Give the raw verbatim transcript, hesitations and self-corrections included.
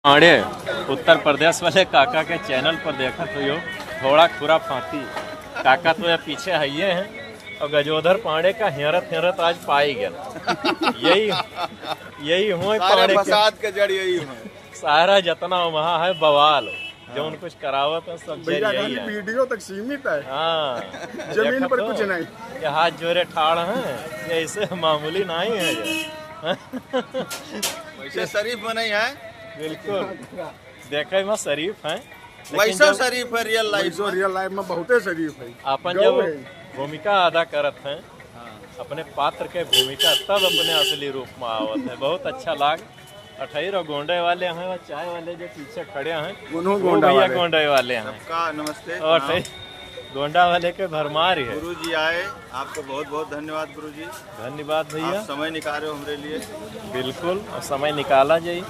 पांडे, उत्तर प्रदेश वाले काका के चैनल पर देखत हो यो, थोड़ा खुरा फांती। काका तो ये पीछे हइये हैं और गजोधर पांडे का हेरत हेरत आज पाई गया। यही, यही हुए सारे पांडे के। फसाद के जड़ यही हुए। सारा जितना वहाँ है बवाल, जौन कुछ करावत है सब जड़ भैया यही खाली है। वीडियो तक सीमित है। हाँ। जमीन देखत पर हो? कुछ नहीं। ये हाथ जोरे ठाड़ हैं, ये ऐसे मामूली नहीं है ये। वैसे शरीफ मनई है। बिल्कुल। देखे में शरीफ हैं, लेकिन वैसा जब शरीफ है रियल लाइफ वैसो में। रियल लाइफ में बहुते शरीफ है। अपन गौ जब है। भूमिका अदा करत हैं, हाँ। अपने पात्र के भूमिका, तब अपने असली रूप में आवत है। बहुत अच्छा लाग। अठई रहो गोंडे वाले हैं और चाय वाले जो पीछे खड़े हैं, उन्हों वो गोंडा भैया वाले। गोंडे वाले हैं। सबका नमस्ते, और प्रणाम। अठई गोंडा वाले के भरमार है। गुरु जी आए, आपको बहुत बहुत धन्यवाद गुरु जी। धन्यवाद भैया। आप समय निकाले हो हमरे लिए। बिल्कुल, और समय निकाला जाई।